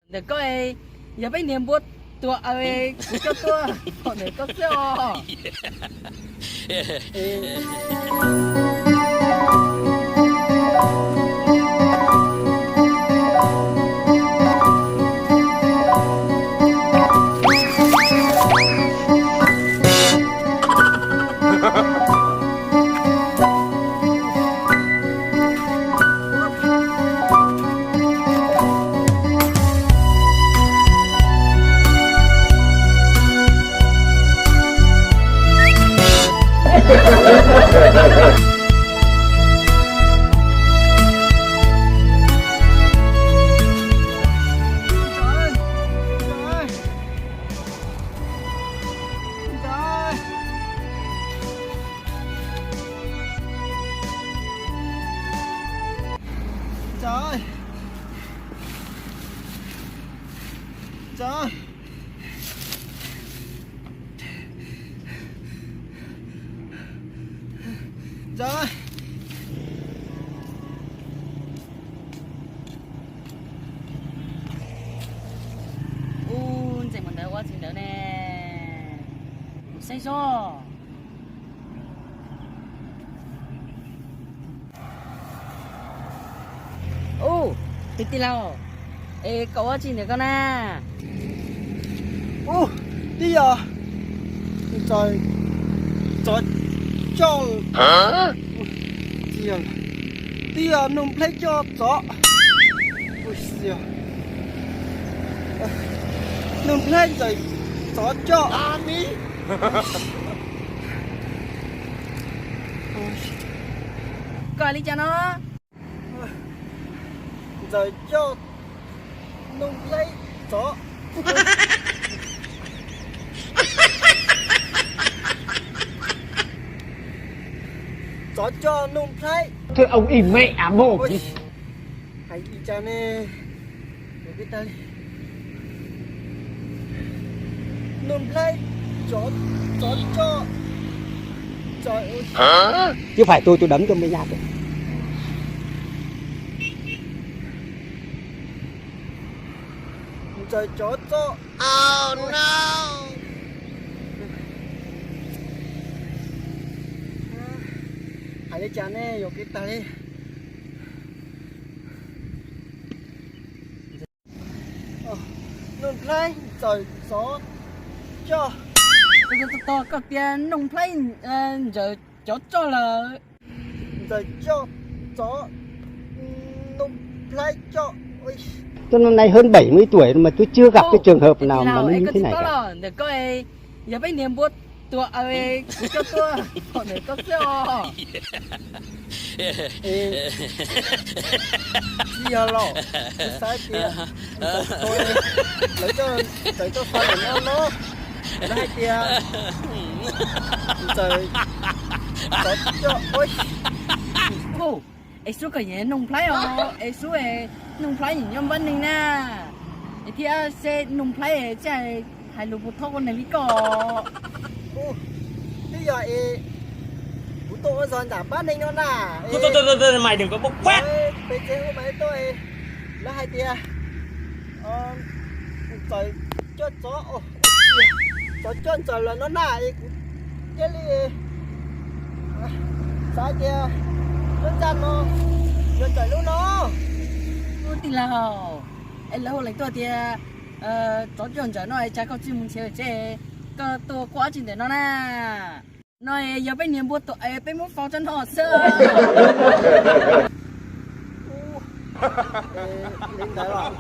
Ntawm koj, yog peb niag npua tuag aw, kuv coj tuaj pom ntawm koj xwb os. Ub, ntxeem mus ntawd ua tsis ntawd ne. Saib seb. Ub, tus tij laug, es koj ua tsi ntawm koj na? Ub, twb yog tsov coj, twb yog Nuj Nplhaib coj tsov. Nuj Nplhaib ntxawm tsov coj. Koj li cas no? Ntxawm coj Nuj Nplhaib tsov. Tsov coj Nuj Nplhaib. Hais li cas ne? Nuj Nplhaib, tsov coj. Chứ phải tôi tôi đấm cho mày nhạt đấy. Ntxawm tsov coj. Hais li cas ne, yuam kev tag li. Nuj Nplhaib ntxawm tsov coj. Koj tias Nuj Nplhaib ntxawm tsov coj lawm. Ntxawm coj tsov, Nuj Nplhaib coj. Tôi năm nay hơn bảy mươi tuổi mà tôi chưa gặp cái trường hợp nào mà nó như thế này cả. Ntawm koj, yog peb niag npua tuag aw, kuv coj tuaj pom ntawm koj xwb os. Tsis yog los, kuv xav tias lawv coj, lawv coj xa ntawm no los, lawv hais tias ntxawm tsov coj. Es sub kom yog Nuj Nplhaib os, es sub, Nuj Nplhaib nyob npab neeg na. Es thiab seb Nuj Nplhaib thiaj hais lus puas thaub ua neeg li koj. Twb yog es kuv tuaj ua zog nram npab neeg no na. Peb tsev ua mas tuaj, lawv hais tias ntxawm coj tsov, tsov coj ntxawm lawm no na, es kuv thiaj li xav tias lub ncaj no yog ntxawm lub no. Ub, tij laug, es lawv hu leej tuaj tias tsov coj ntxawm no, es cas koj tsis mus nrhiav tsev, koj tuaj quaj dab tsi ntawm no na? No yog peb niag npua tuag es peb muab faus tso no xwb. Li ntawd los?